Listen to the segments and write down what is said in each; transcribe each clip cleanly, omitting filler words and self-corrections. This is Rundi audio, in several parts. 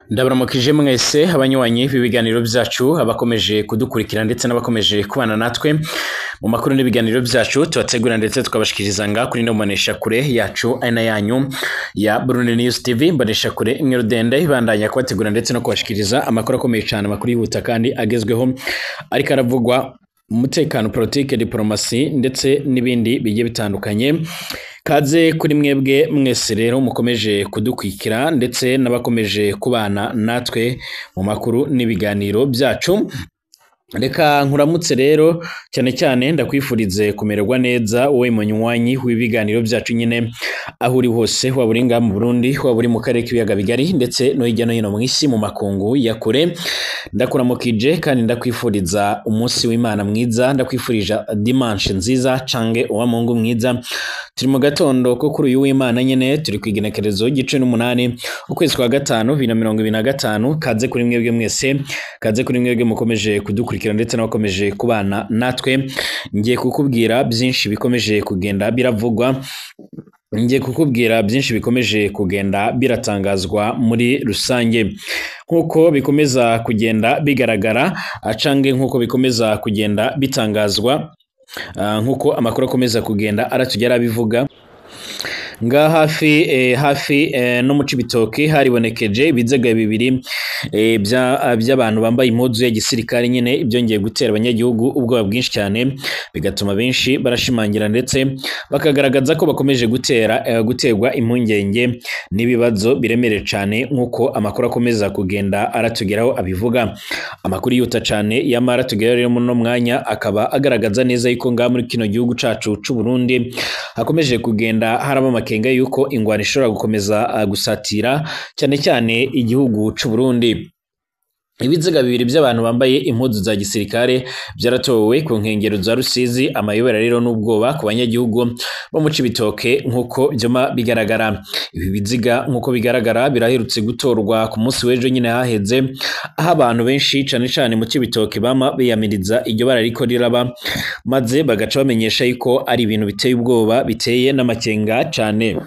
Ndabaramukije mwese abanywanyi b'ibiganiro byacu, abakomeje kudukurikira ndetse n'abakomeje kubana natwe mu makuru n'ibiganiro byacu tubategura ndetse tukabashikiriza nga kuri ino mbonesha kure yacu ari na yanyu ya Burundi News TV, mbonesha kure imwe rudende ibandanya kubategura ndetse no kubashikiriza amakuru akomeye cyane, amakuru yihuta kandi agezweho ariko aravugwa umutekano, politike, diplomasi ndetse n'ibindi bigiye bitandukanye. Kaze kuri mwebwe mwese rero mukomeje kudukwikira ndetse n'abakomeje kubana natwe mu makuru n'ibiganiro byacu. Reka nkuramutse rero cyane cyane ndakwifurize kumererwa neza wowe munywanyi w'ibiganiro byacu nyine aho uri hose, waba uri ngaha mu Burundi, waba uri mu karere k'ibiyaga bigari ndetse no hirya no hino mu isi mu makungu ya kure. Ndakuramukije kandi ndakwifuriza umunsi w'Imana mwiza, ndakwifurije dimanche nziza cange uwa Mungu mwiza. Turi mu gatondo ko kuri uyu w'Imana nyene, turi kwigenekerezo gice n'umunani ukwezi kwa gatanu 2025. Kaze kuri mwebwe mwese, kaze kuri mwebwe mukomeje kudukurikira ndetse n'abakomeje kubana natwe. Ngiye kukubwira byinshi bikomeje kugenda biravugwa, ngiye kukubwira byinshi bikomeje kugenda biratangazwa muri rusange nk'uko bikomeza kugenda bigaragara acange nk'uko bikomeza kugenda bitangazwa, nk'uko amakuru akomeza kugenda aratugera abivuga. Nga hafi no mu Cibitoke haribonekeje ibizega bibiri by'abantu bambaye impuzu ya gisirikare nyine, ibyongeye gutera abanyagihugu ubwoba bwinshi cyane, bigatuma benshi barashimangira ndetse bakagaragaza ko bakomeje guterwa impungenge n'ibibazo biremereye cyane nk'uko amakuru akomeza kugenda aratugeraho abivuga. Amakuru yihuta cyane yamara tugeraho rero muri uno mwanya akaba agaragaza neza yuko ngaha muri kino gihugu cacu c'u Burundi hakomeje kugenda haraba amakenga yuko ingwano ishobora gukomeza gusatira cyane cyane igihugu c'u Burundi. Ibiziga bibiri by'abantu bambaye impuzu za gisirikare byaratowe ku nkengero za Rusizi, amayobera rero n'ubwoba ku banyagihugu bo mu Cibitoke nk'uko byoma bigaragara. Ibi biziga nk'uko bigaragara biraherutse gutorwa ku munsi w'ejo nyine haheze, aho abantu benshi cane cane mu Cibitoke bama biyamiriza iryo bara riko riraba, maze bagaca bamenyesha yuko ari ibintu biteye ubwoba biteye n'amakenga cane.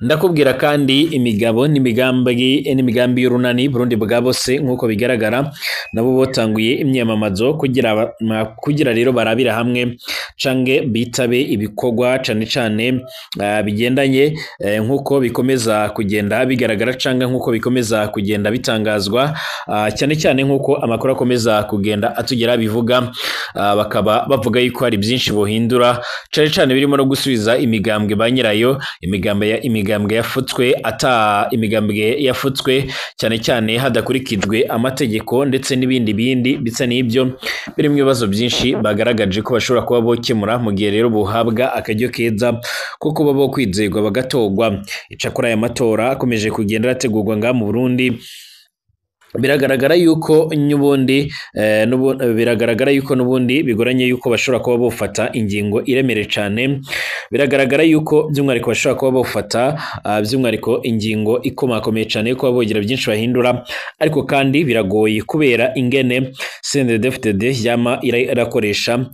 Ndakubwira kandi imigabo n'imigambi y'urunani Burundi bwa bose nk'uko bigaragara nabo botanguye imyamamazo kugira rero barabira hamwe cange bitabe ibikorwa cane cane bigendanye nk'uko bikomeza kugenda bigaragara cange nk'uko bikomeza kugenda bitangazwa, cyane cyane nk'uko amakuru akomeza kugenda atugera bivuga, bakaba bavuga yuko hari byinshi bohindura cane cane birimo no gusubiza imigambwe ba nyirayo, imigambwe yafutswe ata imigambwe yafutswe cyane cyane hadakurikijwe amategeko ndetse n'ibindi bindi bisa n'ibyo birimo ibibazo byinshi bagaragaje ko bashobora kuba bokemura mu gihe rero buhabwa akaryo keza ko kuba bo kwizerwa bagatogwa. Icakora aya matora akomeje kugenda arategurwa ngaha mu Burundi, biragaragara yuko n'ubundi biragaragara yuko n'ubundi bigoranye yuko bashobora kuba bofata ingingo iremereye cyane. Biragaragara yuko by'umwihariko bashobora kuba bofata by'umwihariko ingingo ikomakomeye cyane yo kuba bogira byinshi bahindura, ariko kandi biragoye kubera ingene CNDD-FDD yama irakoresha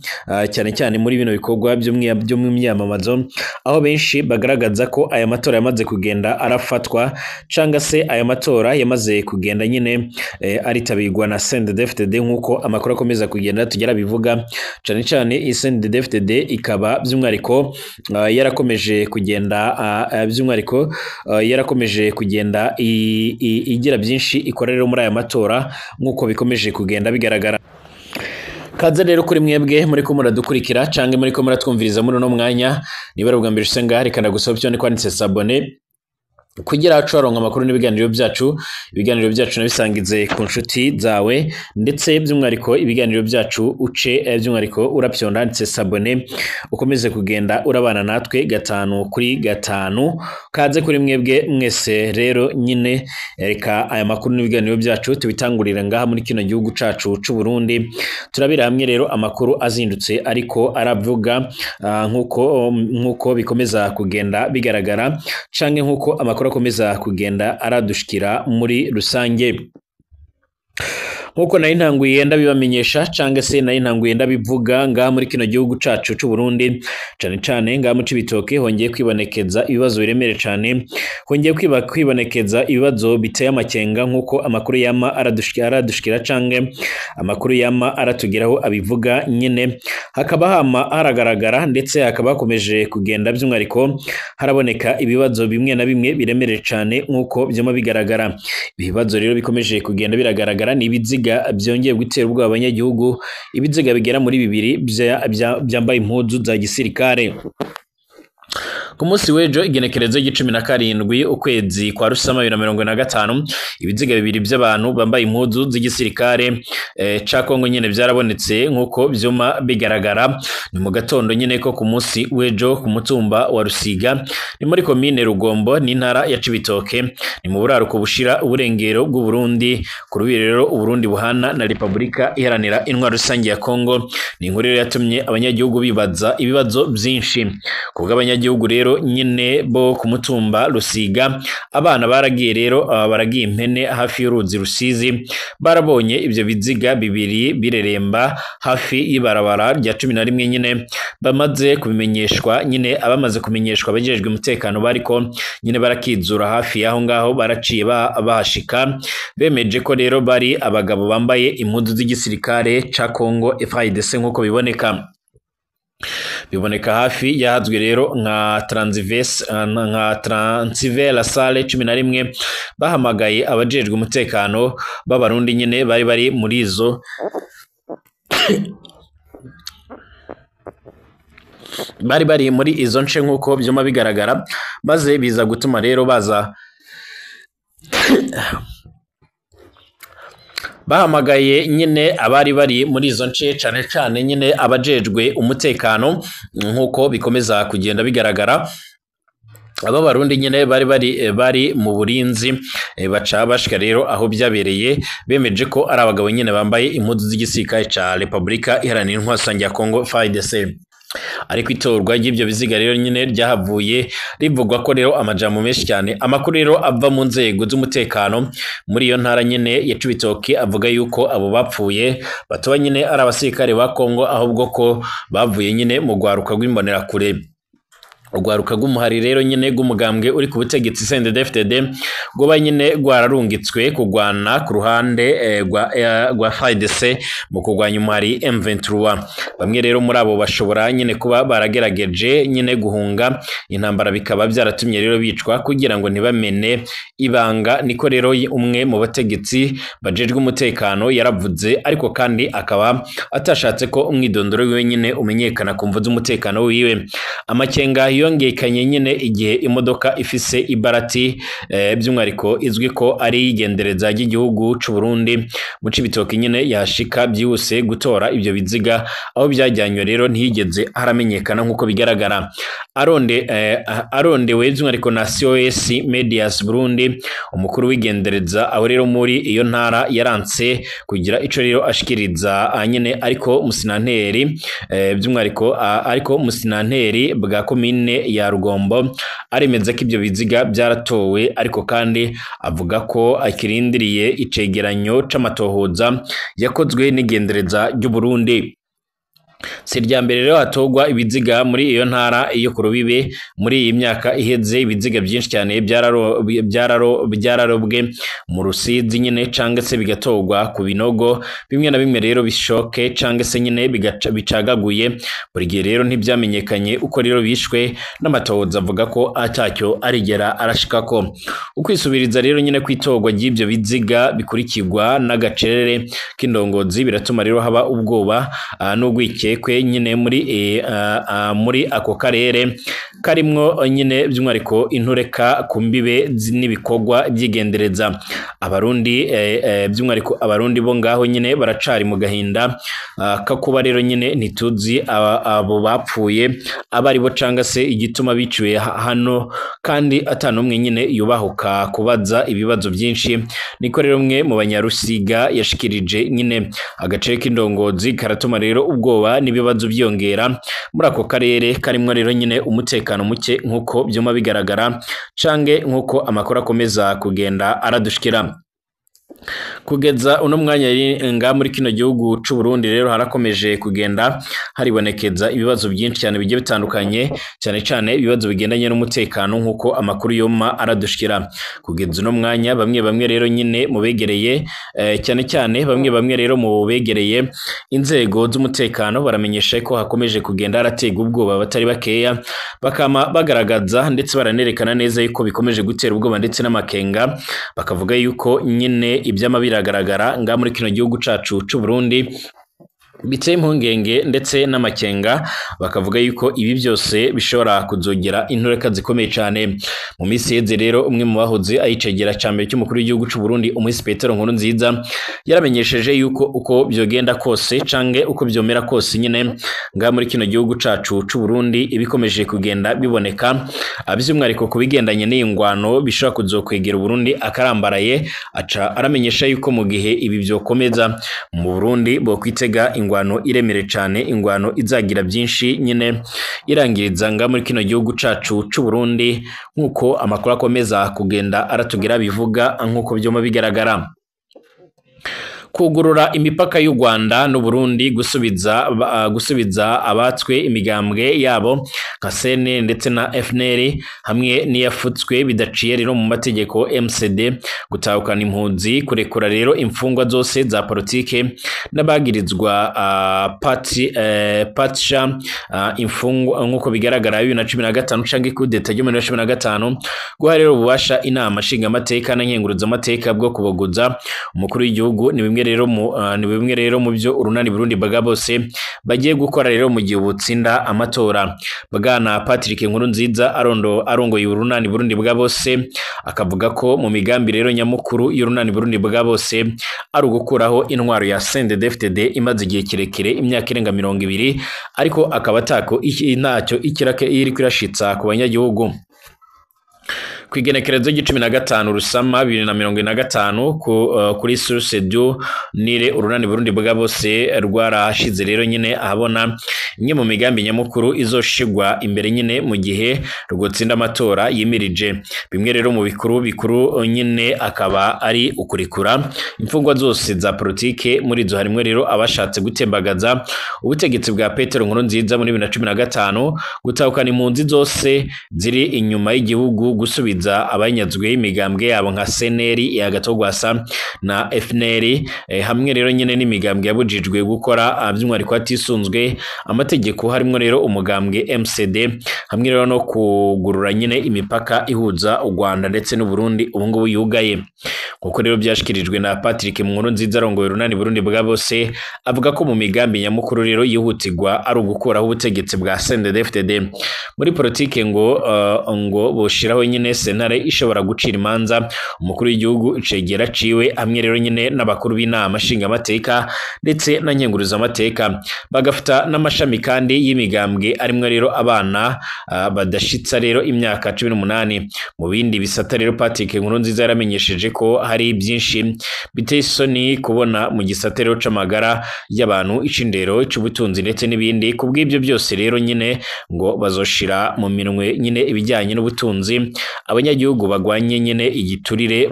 cyane cyane muri bino bikorwa by'umwiyamamazo, aho benshi bagaragaza ko aya matora yamaze kugenda arafatwa canga se aya matora yamaze kugenda nyine aritabirwa na CNDD-FDD nk'uko amakuru akomeza kugenda tugera bivuga. Cyane cyane CNDD-FDD ikaba by'umwihariko yarakomeje kugenda by'umwihariko yarakomeje kugenda igira byinshi ikora rero muri aya matora nk'uko bikomeje kugenda bigaragara. Kaze rero kuri mwebwe muri ko muradukurikira cange muri ko muratwumviriza muri uno mwanya, niba ari ubwa mbere usenga reka ndagusaba byo kwanditse s'abonner kugira acu aronka amakuru n'ibiganiro byacu. Ibiganiro byacu nabisangize ku nshuti zawe ndetse by'umwihariko ibiganiro byacu uce by'umwihariko urapyonda ndetse s'abonner ukomeze kugenda urabana natwe 5 kuri 5. Kaze kuri mwebwe mwese rero nyine, reka aya makuru n'ibiganiro byacu tubitangurira ngaha muri kino gihugu cacu c'u Burundi. Turabira hamwe rero amakuru azindutse ariko aravuga nk'uko bikomeza kugenda bigaragara canke nk'uko amakuru akomeza kugenda aradushikira muri rusange. Nkuko nari ntanguye ndabibamenyesha canke se nari ntanguye ndabivuga, ngaha muri kino gihugu cacu c'u Burundi, cane cane ngaha mu Cibitoke, hongeye kwibonekeza ibibazo biremere cane, hongeye kwibonekeza ibibazo biteye amakenga, nkuko amakuru yama aradushikira canke amakuru yama aratugeraho abivuga nyene. Hakaba hama haragaragara ndetse hakaba hakomeje kugenda by'umwihariko haraboneka ibibazo bimwe na bimwe biremereye cane nkuko vyama bigaragara. Ibibazo rero bikomeje kugenda biragaragara ni ibiziga byongeye gutera ubwoba abanyagihugu, ibiziga bigera muri bibiri byambaye impuzu za gisirikare. Ku munsi w'ejo, igenekerezo ry'icumi na karindwi ukwezi kwa Rusama 2025, ibiziga bibiri by'abantu bambaye impuzu z'igisirikare ca Kongo nyene vyarabonetse nk'uko vyuma bigaragara. Ni mu gatondo nyene ko ku munsi w'ejo ku mutumba wa Rusiga, ni muri komine Rugombo n'intara ya Cibitoke, ni mu buraruko bushira uburengero bw'u Burundi, ku rubibe rero Uburundi buhana na Repubulika Iharanira Intwaro Rusange ya Kongo. Ni inkuru rero yatumye abanyagihugu bibaza ibibazo vyinshi. Kubwo abanyagihugu rero nyene bo ku mutumba Rusiga, abana baragiye rero baragiye impene hafi y'uruzi Rusizi, barabonye ivyo biziga bibiri bireremba hafi y'ibarabara rya 11 nyene. Bamaze kubimenyeshwa nyene, abamaze kumenyeshwa abajejwe umutekano bariko nyene barakizura hafi y'aho ngaho, baraciye bahashika, bemeje ko rero bari abagabo bambaye impuzu z'igisirikare ca Congo FARDC, nk'uko biboneka hafi yahazwi rero nka Transverse, nka Transversale 11. Bahamagaye abajejwe umutekano b'Abarundi nyene bari muri izo bari muri izo nce, nk'uko vyuma bigaragara, maze biza gutuma rero baza bahamagaye nyine abari bari muri izo nce, cane cane nyine abajejwe umutekano, nk'uko bikomeza kugenda bigaragara. Aba Barundi nyine bari mu burinzi, baca bashika rero aho byabereye, bemeje ko ari abagabo nyine bambaye impuzu z'igisirikare ca Repubulika Iharanira Intwaro Rusange ya Congo FARDC. Ariko itorwa ry'ibyo biziga rero nyine ryahavuye rivugwa ko rero amajambo menshi cyane. Amakuru rero ava mu nzego z'umutekano muri iyo ntara nyine ya Cibitoke avuga yuko abo bapfuye batoba nyine ari abasirikare ba Congo, ahubwo ko bavuye nyine mu rwaruka rw'imbonerakure, urwaruka rw'umuhari rero nyine rw'umugambwe uri ku butegetsi CNDD-FDD, rwoba nyine rwararungitswe kurwana ku ruhande rwa FARDC mu kurwanya umuhari M23. Bamwe rero muri abo bashobora nyine kuba baragerageje nyine guhunga intambara, bikaba byaratumye rero bicwa kugira ngo ntibamene ibanga. Niko rero umwe mu bategetsi bajejwe umutekano yaravuze, ariko kandi akaba atashatse ko umwidondoro wiwe nyine umenyekana ku mvo z'umutekano wiwe. Amakenga yongekanye nyine igihe imodoka ifise ibarati by'umwihariko izwi ko ari igendereza ry'igihugu c'u Burundi mu Cibitoke nyine yashika byihuse gutora ibyo biziga. Aho byajyanywe rero ntiyigeze haramenyekana, nk'uko bigaragara. Arondewe by'umwihariko na COS Medias Burundi, umukuru w'igendereza aho rero muri iyo ntara yaranse kugira ico rero ashikiriza nyine, ariko musinanteri by'umwihariko ariko musinanteri bwa komine ya Rugombo aremeza ko ibyo biziga byaratowe, ariko kandi avuga ko akirindiriye icegeranyo c'amatohoza yakozwe n'igendereza ry'u Burundi. Si irya mbere rero hatorwa ibiziga muri iyo ntara iyo ku rubibe. Muri iyi myaka iheze ibiziga byinshi cyane byararobwe mu Rusizi nyine, canke se bigatorwa ku binogo bimwe na bimwe rero bishoke canke se nyine bicagaguye. Buri gihe rero ntibyamenyekanye uko rero bishwe, n'amatohoza avuga ko atacyo arigera arashikako. Ukwisubiriza rero nyine kwitorwa ry'ibyo biziga bikurikirwa n'agacerere k'indongozi biratuma rero haba ubwoba n'urwikekwe nyine muri ako karere karimwo nyine by'umwihariko intureka ku mbibe n'ibikorwa by'igendereza. Abarundi by'umwihariko Abarundi bo ngaho nyine baracari mu gahinda kakuba rero nyine ntituzi abo bapfuye abari bo canga se igituma biciwe hano, kandi atanumwe nyine yubahuka kubaza ibibazo byinshi. Niko rero umwe mu Banyarusiga yashikirije nyine. Agace k'indongozi karatuma rero ubwoba n'ibibazo byiyongera muri ako karere karimwo rero nyine umutekano muke, nk'uko byuma bigaragara cange nk'uko amakuru akomeza kugenda aradushikira. Kugeza uno mwanya nga muri kino gihugu c'u Burundi rero harakomeje kugenda haribonekeza ibibazo byinshi cyane bigiye bitandukanye, cyane cyane ibibazo bigendanye n'umutekano nk'uko amakuru yoma aradushikira. Kugeza uno mwanya bamwe bamwe rero nyine mu begereye cyane cyane bamwe bamwe rero mu begereye inzego z'umutekano baramenyesha ko hakomeje kugenda haratega ubwoba batari bakeya, bakama bagaragaza ndetse baranerekana neza yuko bikomeje gutera ubwoba ndetse n'amakenga, bakavuga yuko nyine ibyama biragaragara nga muri kino gihugu cacu c'u Burundi biteye impungenge ndetse n'amakenga, bakavuga yuko ibi byose bishobora kuzogera intureka zikomeye cyane. Mu minsi iheze rero umwe mu bahoze ayicegera ca mbere cy'umukuru w'igihugu c'u Burundi Umuhisi Petero Nkurunziza yaramenyesheje yuko uko byogenda kose canke uko byomera kose nyine nga muri kino gihugu cacu c'u Burundi ibikomeje kugenda biboneka by'umwihariko ku bigendanye n'ingwano bishobora kuzokwegera Burundi akarambaraye, aca aramenyesha yuko mu gihe ibi byokomeza mu Burundi bokwitega ingwano iremere cyane, ingwano izagira byinshi nyine irangiriza nga muri kino gihugu cacu c'u Burundi nkuko amakuru akomeza kugenda aratugira bivuga nkuko byoma bigaragara. Kugurura imipaka y'u Rwanda n'u Burundi, gusubiza abatswe imigambwe yabo nka CNL ndetse na FNL hamwe n'iyafutswe bidaciye rero mu mategeko MCD, gutahukana impunzi, kurekura rero imfungwa zose za politike n'abagirizwa patsha imfungwa nkuko bigaragara 2015 canke kudeta ryo 2015, guha rero ububasha inama nshingamateka na nkenguruzamateka bwo kubogoza umukuru w'igihugu ni bimwe rero ni bimwe rero mu byo urunani Burundi bwa bose bagiye gukora rero mu gihe butsinda amatora. Bwana Patrick Nkurunziza arongoye urunani Burundi bwa bose akavuga ko mu migambi rero nyamukuru y'urunani Burundi bwa bose ari ugukuraho intwaro ya CNDD-FDD imaze igihe kirekire imyaka irenga 20, ariko akaba atako ntacyo ikirake iri kwirashitsa ku banyagihugu. Kwigenekerezo ry'icumi na gatanu Rusama 2025 kuri Source du Nile, urunani Burundi bwa bose rwarashize rero nyine ahabona imwe mu migambi nyamukuru izoshigwa imbere nyine mu gihe rwotsinda amatora yimirije. Bimwe rero mu bikuru nyine akaba ari ukurikura imfungwa zose za politike, muri zo harimwe rero abashatse gutembagaza ubutegetsi bwa Petero Nkurunziza muri 2015, gutahukana impunzi zose ziri inyuma y'igihugu, gusubiza abanyazwe imigambwe yabo nka CNL ya Gatogwasa na FNL, hamwe rero nyine n'imigambwe yabujijwe gukora by'umwihariko atisunzwe amategeko, harimo rero umugambwe MCD, hamwe rero no kugurura nyine imipaka ihuza u Rwanda ndetse n'u Burundi ubu ngubu yugaye. Kuko rero byashikirijwe na Patrick Nkurunziza arongoye urunani Burundi bwa bose, avuga ko mu migambi nyamukuru rero yihutirwa ari ugukuraho ubutegetsi bwa CNDD-FDD. Muri politike ngo ngo boshiraho nyine sentare ishobora gucira imanza umukuru w'igihugu icegera ciwe, hamwe rero nyine n'abakuru b'inama nshingamateka ndetse na nkenguruzamateka, bagafata n'amashami kandi y'imigambwe arimwe rero abana badashitsa rero imyaka 18. Mu bindi bisata rero Patrick Nkurunziza yaramenyesheje ko hari byinshi biteye isoni kubona mu gisata rero c'amagara y'abantu, icindero, c'ubutunzi ndetse n'ibindi. Kubw'ibyo byose rero nyine ngo bazoshira mu minwe nyine ibijyanye n'ubutunzi, abanyagihugu bagwanye nyine igiturire,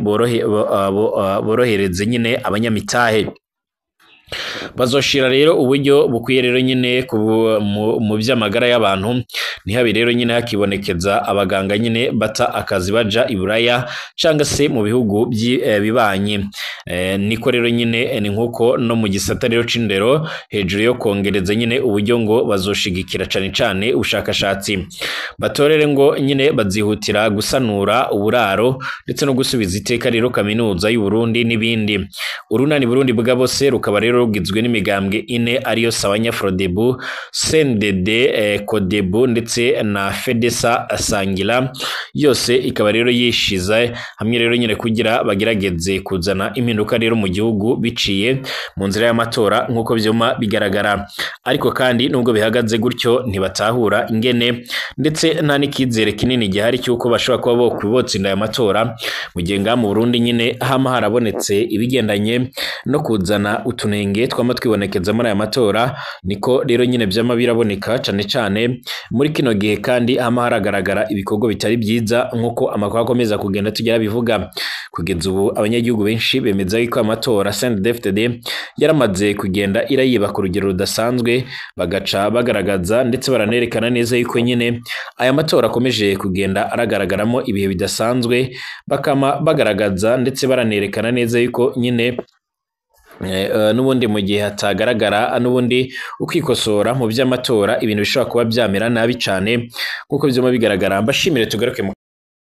borohereze nyine abanyamitahe. Bazoshira rero uburyo bukwiye rero nyine mu by'amagara y'abantu, ntihabe rero nyine hakibonekeza abaganga nyine bata akazi baja i Buraya cyangwa se mu bihugu bibanyi. Niko rero nyine ni nkuko no mu gisata rero c'indero, hejuru yo kongereza nyine uburyo ngo bazoshigikira cane cane ubushakashatsi. Batorere ngo nyine bazihutira gusanura uburaro ndetse no gusubiza iteka rero kaminuza y'u Burundi n'ibindi. Urunani Burundi bwa bose rukaba rero rugizwe n'imigambwe ine ariyo Sawanya Frodebu, CNDD, Kodebu ndetse na Fedesa Sangira, yose ikaba rero yishiza hamwe rero nyine kugira bagerageze kuzana impinduka rero mu gihugu biciye mu nzira y'amatora nkuko byuma bigaragara. Ariko kandi nubwo bihagaze gutyo ntibatahura ingene ndetse nta n'ikizere kinini gihari cy'uko bashobora kuba bokubotsinda aya matora, mu gihe ngaha mu Burundi nyine hama harabonetse ibigendanye no kuzana utunenge twama twibonekeza muri aya matora. Niko rero nyine vyama biraboneka cane cane muri kino gihe, kandi hama haragaragara ibikorwa bitari vyiza nk'uko amakuru akomeza kugenda tugera bivuga. Kugeza ubu abanyagihugu benshi bemeza yuko amatora CNDD-FDD yaramaze kugenda irayiba ku rugero rudasanzwe, bagaca bagaragaza ndetse baranerekana neza yuko nyine aya matora akomeje kugenda aragaragaramo ibihe bidasanzwe, bakama bagaragaza ndetse baranerekana neza yuko nyine n'ubundi mu gihe hatagaragara n'ubundi ukwikosora mu by'amatora ibintu bishobora kuba byamera nabi cane nk'uko vyuma bigaragara. Mbashimire, tugaruke mu